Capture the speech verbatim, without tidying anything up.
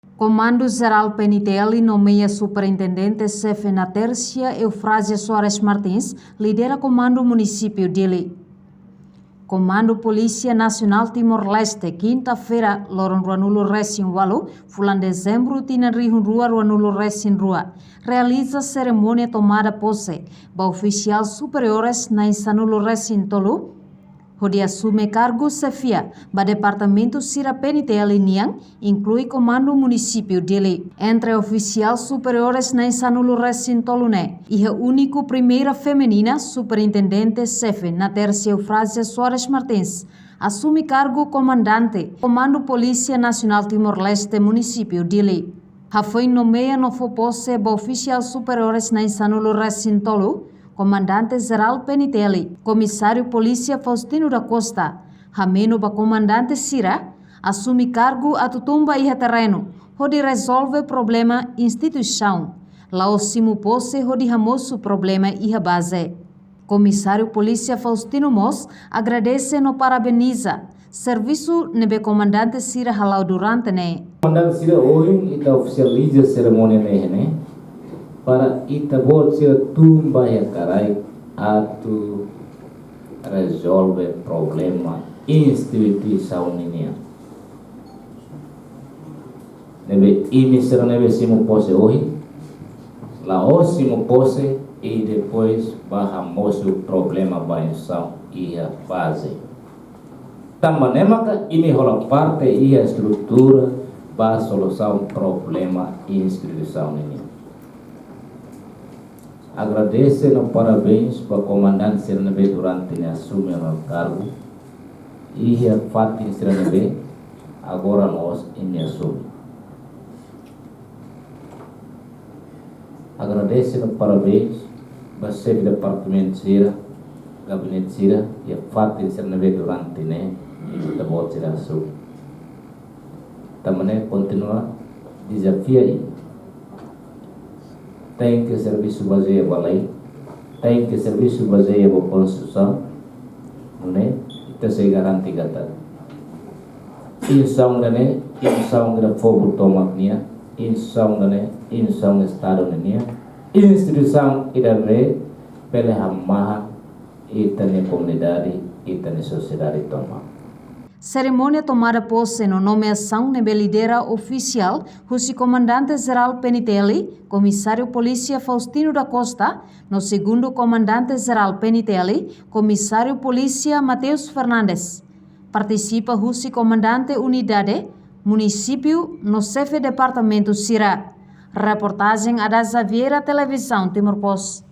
Komandu Jerál P N T L nomeia Superintendente Xefe Natércia Eufrázia Soares Martins lidera Komandu Munisípiu Dili. Komandu Polísia Nasionál Timor-Leste, kinta-feira, loron ruanulu resin ualu, fulan Dezembru, tinan rihun rua ruanulu resin rua, realiza serimónia tomada pose ba ofisiál superiores na'in sanulu resin tolu, hodi asume kargu xefia ba departamentu sira P N T L nian, inklui Komandu Munisípiu Dili. Entre ofisiál superiores na'in sanulu resin tolu ne'e, iha úniku primeira feminina, Superintendente Xefe Natércia Eufrázia Soares Martins, asume kargu Komandante Komandu Polísia Nasionál Timor-Leste Munisípiu Dili. Hafoin nomeia no fó pose ba ofisiál superiores na'in sanulu resin tolu, Komandante Jerál P N T L, Komisáriu Polísia Faustino da Costa, hameno ba komandante sira asume kargu atu tun ba iha terrenu hodi rezolve problema instituisaun, la'ós simu pose hodi hamosu problema iha baze. Komisáriu Polísia Faustino mós agradese no parabeniza servisu ne'ebé komandante sira hala'o durante ne'e. Komandante sira, ohin ita ofisializa serimónia ne'e, ne'e, para ita-boot sira tun ba iha karaik atu rezolve problema instituisaun ninian. Ne'ebé imi sira ne'ebé simu pose ohin, la'ós simu pose i depois bá hamosu problema ba instituisaun iha baze. Tanba ne'e maka imi hola parte iha estrutura ba solusaun problema instituisaun ninian. Agradese no parabéns ba komandante sira ne'ebé durante ne'e asume ona kargu iha fatin sira ne'ebé agora mós imi asume. Agradese no parabéns ba xefe departamentu sira, gabinete sira, iha fatin sira ne'ebé durante ne'e ita-boot sira asume. Tanba ne'e kontinua dezafia imi. Tenke servisu bazeia ba lei, tenke servisu bazeia ba konstituisaun, nune'e ita sei garante katak instituisaun ida-ne'e, instituisaun ida povu tomak nian, instituisaun ida-ne'e, instituisaun Estadu nian, instituisaun ida-ne'e bele hamahan ita-nia komunidade, ita-nia sosiedade tomak. Serimónia tomada pose no nomeasaun ne'ebé lidera ofisiál husi Komandante Jerál P N T L, Komisáriu Polísia Faustino da Costa, no Segundu Komandante Jerál P N T L, Komisáriu Polísia Mateus Fernandes. Partisipa husi Komandante Unidade, Munisípiu no Xefe Departamentu sira. Reportajen Ada Xaviera, Televizaun Timor Post.